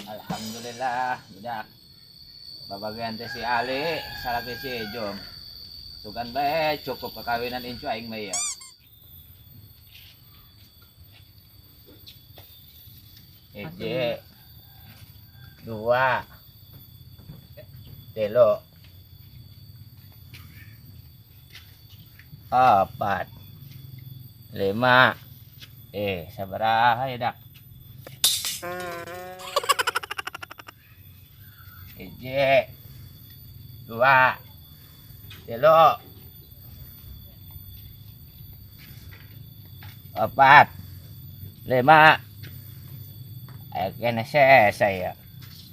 Alhamdulillah, budak. Babagian teh si Ali, salaki si Ejom. Sugan bae cukup kekawinan incu aing mah ya. Hiji, dua, telu, opat, lima, sabaraha ya dak? Hiji, dua, telu, opat, lima. Kene saya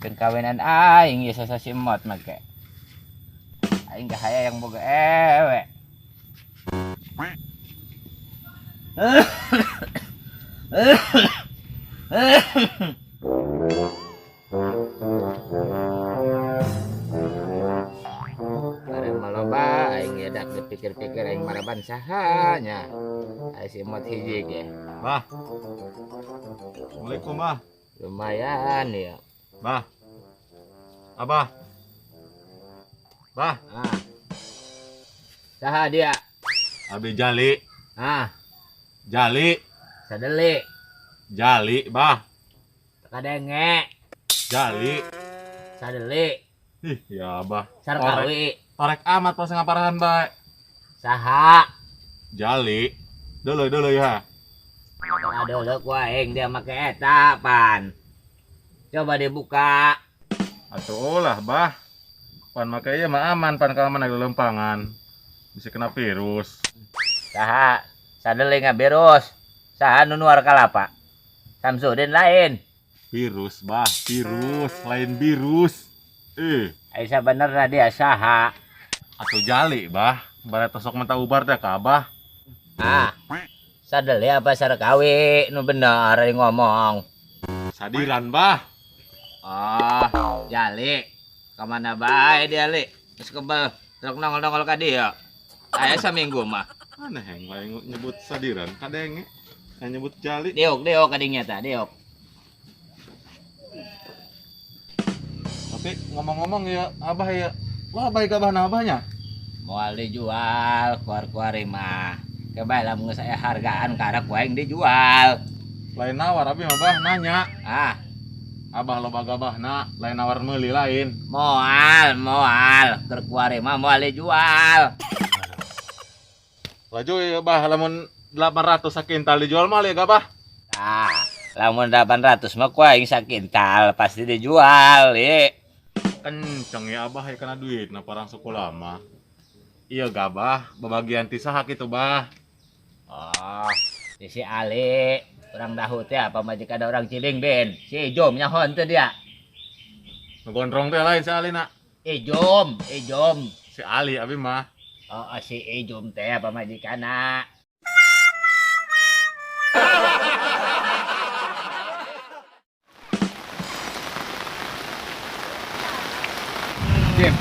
kawinan aing ya sasa simot make. Aing gak yang boga ewe. Bareng maloba aing ya dak dipikir-pikir aing maraban saha nya. Aing simot hiji ge. Bah. Assalamualaikum, Bah. Lumayan ya. Bah. Abah. Bah. Ah. Saha dia? Abi Jali. Ah. Jali. Sadeli. Jali, Bah. Kadenge. Jali. Sadeli. Ih, ya Abah. Sarkawi. Torek amat pas ngaparahan bae. Saha? Jali. Dulu dulu ya. Aduh, ku aing dia make eta pan. Coba dibuka. Atuh lah, Bah. Pan make ieu mah aman pan kalau mana lempangan. Bisa kena virus. Saha? Sadeli virus. Saha nu nuar kalapa? Samsudin lain. Virus, Bah, virus, lain virus. Ai sabenerna dia saha? Atuh Jali, Bah. Bare tosok menta ubar teh ka Abah. Ah. Sadeli apa sarkawi nu bener ngomong. Sadiran, Bah. Ah, Jali. Kamana bae dia, Li? Geus kebel, truk nongol-nongol ka dia. Aya saminggu mah. Aneh yang lain nyebut sadiran kadenge. Yang nyebut Jali. Diok, diok kadingnya ta, diok. Tapi ngomong-ngomong ya, Abah ya. Wah, baik abah na abahnya. Moal dijual, keluar-keluar mah. Kebay lamun geus aya hargaan karek ku aing dijual. Lain nawar abi mah Bah nanya. Ah, Abah loba gabahna, lain nawar meuli lain. Moal, moal, keur kuari mah moal dijual. Laju ya Bah lamun 800 sakintal dijual mah ya gabah. Ah, lamun 800 mah ku aing sakintal pasti dijual, ye. Kenceng ya Abah ya kana duit na parang sekolah mah. Iya gabah, babagian ti saha kitu Bah. Oh, si Ali, orang dahu teh apa majikan orang Ciling Ben. Si Ijom nyaho teu dia. Nu gondrong teh lain si Ali na. Ijom, Ijom. Si Ali abi mah. Oh, si Ijom teh apa majikanna. Jim,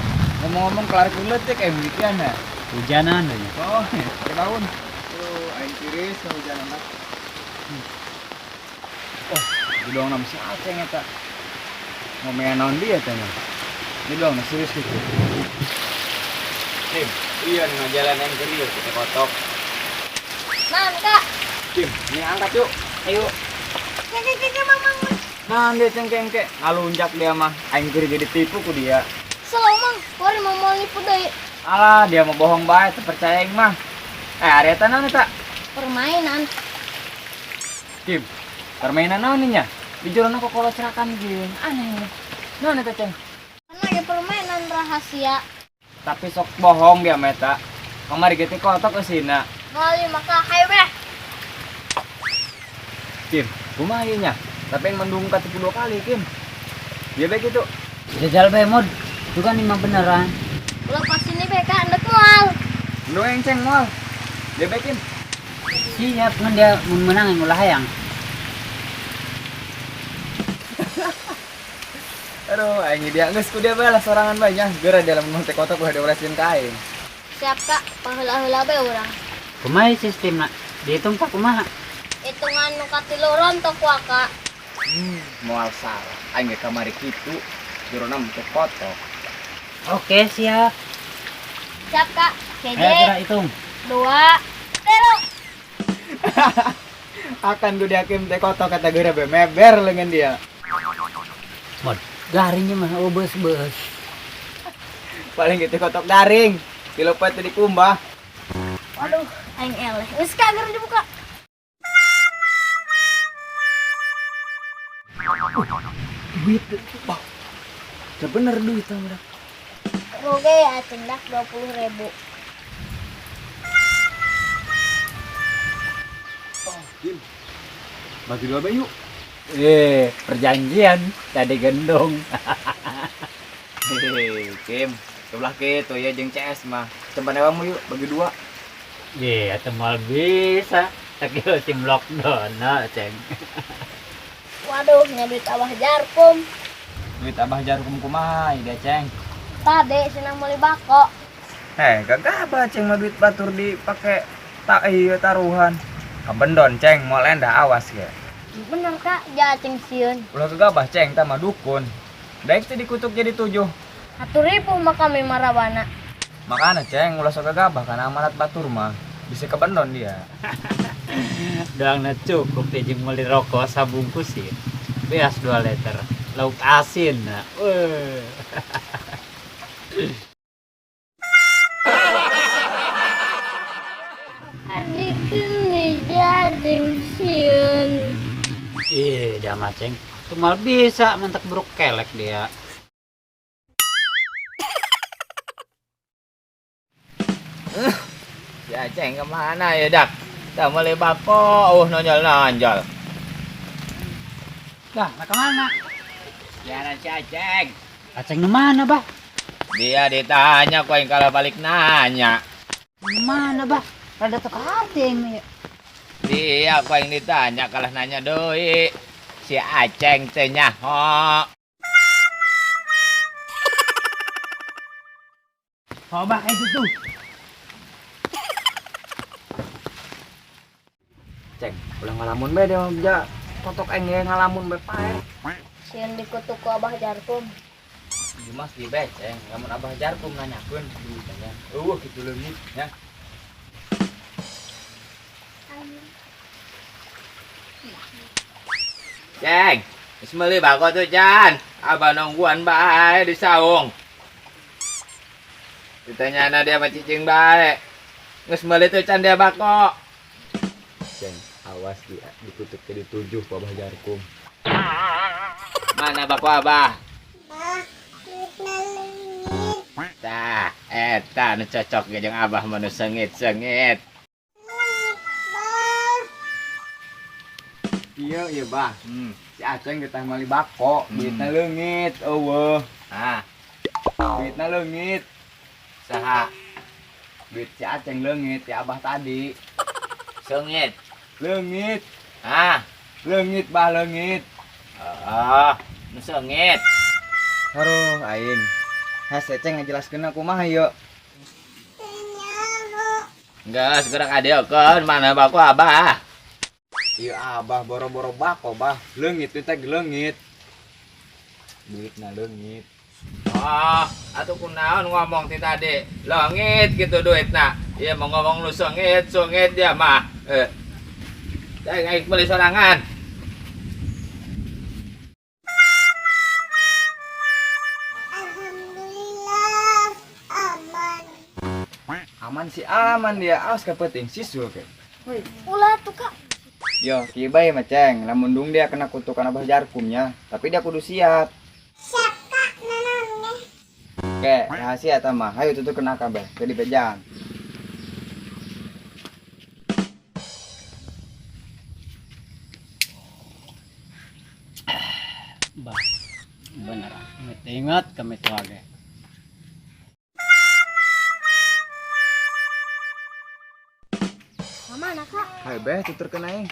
ngomong-ngomong kelar kulit teh kayak begituan ya. Hujanan aja. Oh, daun. Tuh, aing tiris hujanan mah. Oh, di doang nama si Aceng eta. Ngomean naon dia teh nya. Di doang serius gitu. Jim, iya nih jalan yang serius kita kotok. Mang, Kak. Jim, ini angkat yuk. Ayo. Keke, mang, mang. Nah, dia cengkengke, ngalunjak dia mah. Aing kira jadi tipu ku dia. Selalu mang, kuari mau mau nipu deui. Alah, dia mau bohong bae, terpercaya aing mah. Ari eta naon eta? Permainan. Kim, permainan naon nya? Di jero kok kolocrakan gini. Aneh. Naon eta, Ceng? Karena ya permainan rahasia. Tapi sok bohong dia meta. Kamari ge teh kotok eusina. Ngali maka hayo beh. Kim, kumaha ieu nya? Tapi yang mendung ka 2 kali, Kim. Dia bae kitu. Jajal bae mod. Itu kan lima beneran. Ulah pas ini beh kak ndek moal. Mendung yang ceng moal. Dia bae, Kim. Siap ngan dia mun menang yang ulah hayang. Aduh, aing dia geus ku dia bae lah sorangan bae nya. Geura dia lamun teh kotok ulah diolesin ka aing. Siap kak, paheula-heula bae urang. Kumaha sistemna? Dihitung tak kumaha? Hitungan nu katilu rontok waka. Moal salah. Aing ge kamari kitu. Jerona teh kotok. Oke, siap. Siap kak. Ayo Keje, gerak hitung. 2, 3. Akan ku diakim teh kotok kata geura bae meber lengan dia. Mod, garingnya mah oh beus-beus. Paling gitu kotok garing. Dilupa teh dikumbah. Waduh, aing eleh. Geus kak geura dibuka. Duit. Wah. Udah bener duit udah. Rugi ya cendak 20.000. Oh, Kim. Bagi dua bae yuk. Perjanjian tadi gendong. Hehehe, Kim. Sebelah kitu ya jeung CS mah. Coba newamu yuk bagi dua. Iya, temal bisa. Tapi sim lockdown, nah, Ceng. Waduh, nya duit Abah Jarkum. Duit Abah Jarkum kumaha ieu Ceng? Tadi senang meuli bako. Gagah Ceng mah duit batur dipake tak iya taruhan. Kabendon Ceng, moal endah awas ge. Bener kak, ja Ceng sieun. Ulah gegabah Ceng, tah mah dukun. Daek teh dikutuk jadi 7. 1.000 mah kami marawana. Makana Ceng, ulah sok gegabah kana amanat batur mah. Bisa kebendon dia. Doangna cukup teh jeung meuli rokok sabungkus sih. Beas 2 liter. Lauk asin nah. Weuh. Adik ini jadi sieun. Ih, dia mah Ceng. Tumal bisa mentak buruk kelek dia. Si Aceng kemana ya, Dak? Tak meuli bako, nonjol-nonjol. Lah, nak kemana? Jalan si Aceng. Aceng ke mana, Bah? Dia ditanya kok yang kalah balik nanya. Mana, Bah? Rada teka hati ini. Dia kok yang ditanya kalah nanya doi. Si Aceng teh nyaho. Oh, Bah, itu tuh. Ceng, ulah ngalamun bae dia mah ja. Totok aing ge ngalamun bae pae. Sieun dikutuk ku Abah Jarkum. Ieu mah di bae Ceng, lamun Abah Jarkum nanyakeun duitnya. Eueuh kitu leungit nya. Ceng, geus meuli bako tuh Chan. Abah nungguan bae di saung. Ditanyana dia mah cicing bae. Geus meuli tuh Chan dia bako. Ceng, awas dia dikutuk jadi 7 ku Abah Jarkum. Mana bako Abah? Tah, eta nu cocok ge jeung Abah mah nu sengit-sengit. Iya, iya Bah. Si Aceng getah meuli bako, duitna leungit, eueuh. Ah, Duitna leungit. saha? Duit si Aceng leungit, si Abah tadi. Sengit. Leungit, Ah, leungit Bah, leungit. ah, nu sengit. Aduh, aing. Hese Ceng ngajelaskeun kumaha ieu? Geus gerak adiokeun mana bako Abah? Ieu Abah boro-boro bako, Bah. Leungit teh leungit. Duitna leungit. Oh, atuh kunaon ngomong ti tadi? Leungit gitu duitna. Ieu mau ngomong lu sengit, sengit dia mah. Ceng aing meuli sorangan. Alhamdulillah aman. Aman sih aman dia, awas kepeting sisul ke. Ulah tuh kak. Yo, kieu bae mah Ceng, lamun dung dia kena kutukan Abah Jarkumnya, tapi dia kudu siap. Siap kak, nanaon ge. Oke, rahasia eta mah. Hayu tuturkeun akang bae, teu dibejaan. Bah, bener. Ingat kami tua ge. Kamana kak? Hayu bae tuturkeun aing.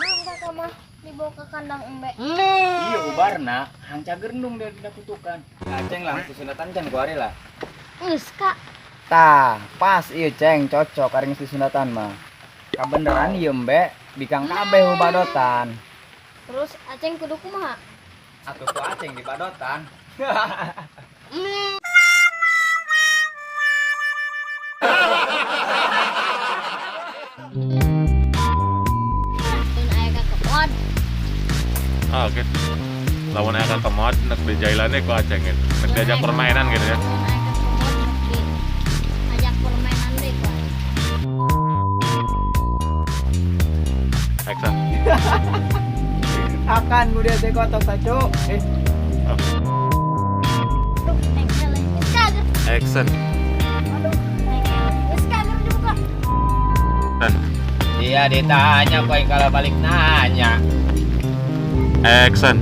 Naon kakak mah dibawa ke kandang embe. Iya ubarna, hang cagerendung dia dina kutukan. Aceng langsung sunatan can ku ari lah. Geus kak. Tah, pas ieu Ceng cocok ari geus disunatan mah. Kabeneran ieu embe bikang kabeh badotan. Terus Aceng kudu kumaha? Atuh ku Aceng di badotan. Tun aya ka kemod. Ah, gitu. Lawan aya ka kemod nek dijailane ku Aceng gitu. Nek diajak permainan gitu ya. Tun aya ka kemod nek diajak permainan deui ku aing. Action. Akan ku dia teh kotok sacu. Eh, Aduh, engkel. Geus kager. Action. Aduh, engkel. Geus kager dibuka. Dan Dia ditanya kok kalau balik nanya. action.